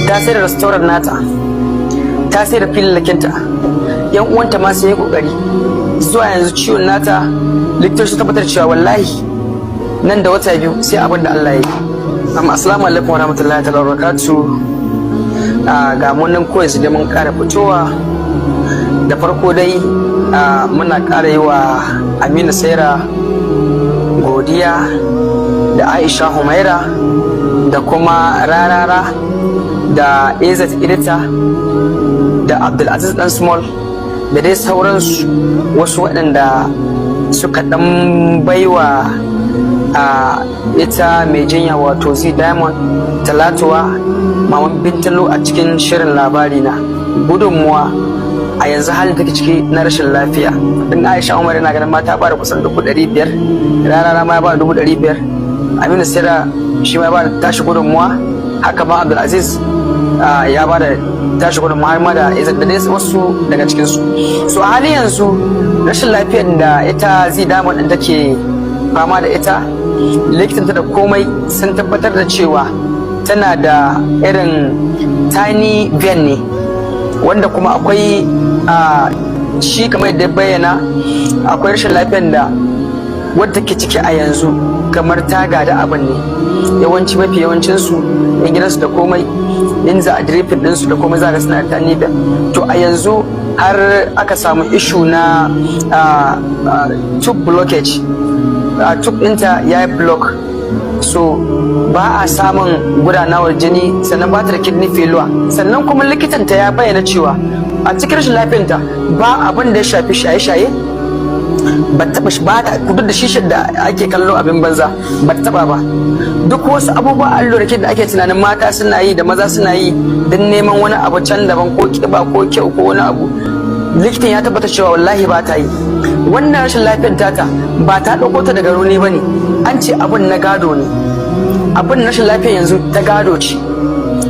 Ta sai da restaurant nata, ta sai da filakinta, yan uwanta ma sun yi kokari. Zuwa yanzu ciwon nata, likitoci sun tabbatar cewa wallahi nan da wata 2 sai abin da Allah ya yi. Amma assalamu alaikum warahmatullahi ta'ala barakatuh. Ga mun nan ko yanzu dai mun kara fitowa. Da farko dai muna kara yi wa Aminu Saira godiya da Aisha Humaira da kuma Rarara da Ezat Edita da Abdulaziz Dan Small da dai sauransu, wasu waɗanda suka ɗan baiwa a ita mai jinya, wato Zee Diamond Talatuwa Maman Bintalo, a cikin shirin Labari Na gudunmuwa a yanzu halin take ciki na rashin lafiya din. Aisha Umar yana ganin mata ba da kusan 500,000, Rarara ma ya ba 500,000, Aminu Saira shi ma ya ba da tashi gudunmuwa, haka ma Abdulaziz ya ba da tashi gudunmuwa, har ma da da dai wasu daga cikinsu. So a halin yanzu rashin lafiyar da ita Zee Diamond din take fama da ita, likitanta da komai sun tabbatar da cewa tana da irin tiny vein ne, wanda kuma akwai a shi kamar yadda ya bayyana, akwai rashin lafiyar da wadda ke ciki a yanzu kamar ta gada abin ne. Yawanci, mafi yawancinsu, yan gidansu da komai, in za a dripping ɗinsu da komai, za ga suna da tiny vein. To a yanzu har aka samu issue na tube blockage, tube ɗinta ya yi block, so ba a samun gudanawar jini. Sannan ba ta da kidney failure. Sannan kuma likitanta ya bayyana cewa a cikin rashin lafiyanta ba abin da ya shafi shaye-shaye, ba taɓa ba ta duk da shishar da ake kallo abin banza, ba ta taɓa ba. Duk wasu abubuwa allurake da ake tunanin mata suna yi da maza suna yi don neman wani abu can daban, ko kiba ko kyau ko wani abu, likitan ya tabbata cewa wallahi ba ta yi. Wannan rashin lafiyar tata ba ta ɗauko ta daga runi ba ne, an ce abin na gado ne. Abin rashin lafiyar yanzu ta gado ce.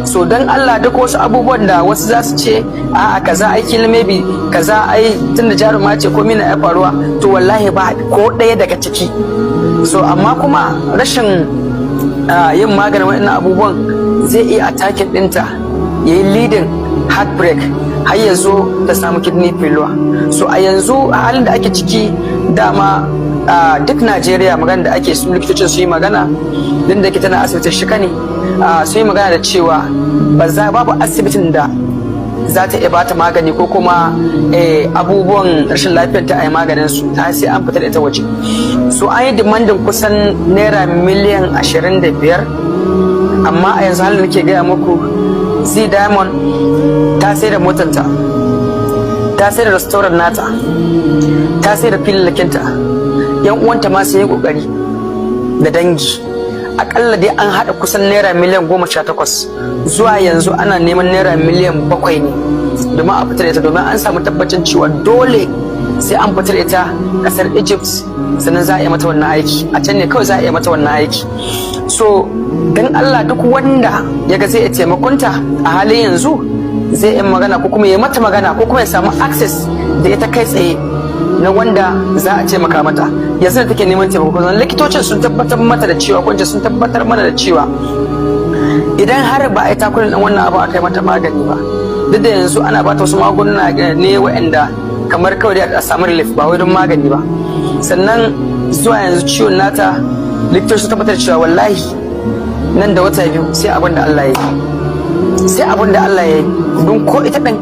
So don Allah, duk wasu abubuwan da wasu za su ce a'a kaza, aiki na maybe kaza, ai tunda jaruma ce ko mina ya faruwa, to wallahi ba ko ɗaya daga ciki. So amma kuma rashin yin maganin waɗannan abubuwan zai iya attacking ɗinta, ya yi leading heartbreak, har ya zo ta samu kidney failure. So a yanzu a halin da ake ciki, dama duk Najeriya magana da ake, su likitocin su yi magana din da ke tana asibitin Shika ne, sun yi magana da cewa ba za babu asibitin da za ta iya bata magani ko kuma abubuwan rashin lafiyar ta a yi maganin su ta, sai an fitar da ita waje. So an yi demanding kusan naira miliyan 25. Amma a yanzu halin da nake gaya muku, Zee Diamond ta sai da motanta, ta sai da restaurant nata, ta sai da filakinta, yan uwanta ma sun yi kokari da dangi. Akalla dai an haɗa kusan naira miliyan 18. Zuwa yanzu ana neman naira miliyan 7 ne domin a fitar da ita, domin an samu tabbacin cewa dole sai an fitar da ita kasar Egypt, sannan za a yi mata wannan aiki. A can ne kawai za a yi mata wannan aiki. So don Allah, duk wanda ya ga zai iya taimakonta a halin yanzu, zai yi magana ko kuma ya mata magana ko kuma ya samu access da ita kai tsaye na wanda za a taimaka mata yanzu da take neman taimako. Likitocin sun tabbatar mata da cewa, ko sun tabbatar mana da cewa idan har ba a yi tackling ɗin wannan abu aka yi mata magani ba, duk da yanzu ana bata wasu magunguna ne waɗanda kamar kawai dai a samu relief, ba wai don magani ba. Sannan zuwa yanzu ciwon nata, likitoci sun tabbatar cewa wallahi nan da wata 2 sai abin da Allah ya yi, sai abin da Allah ya yi, don ko ita ɗin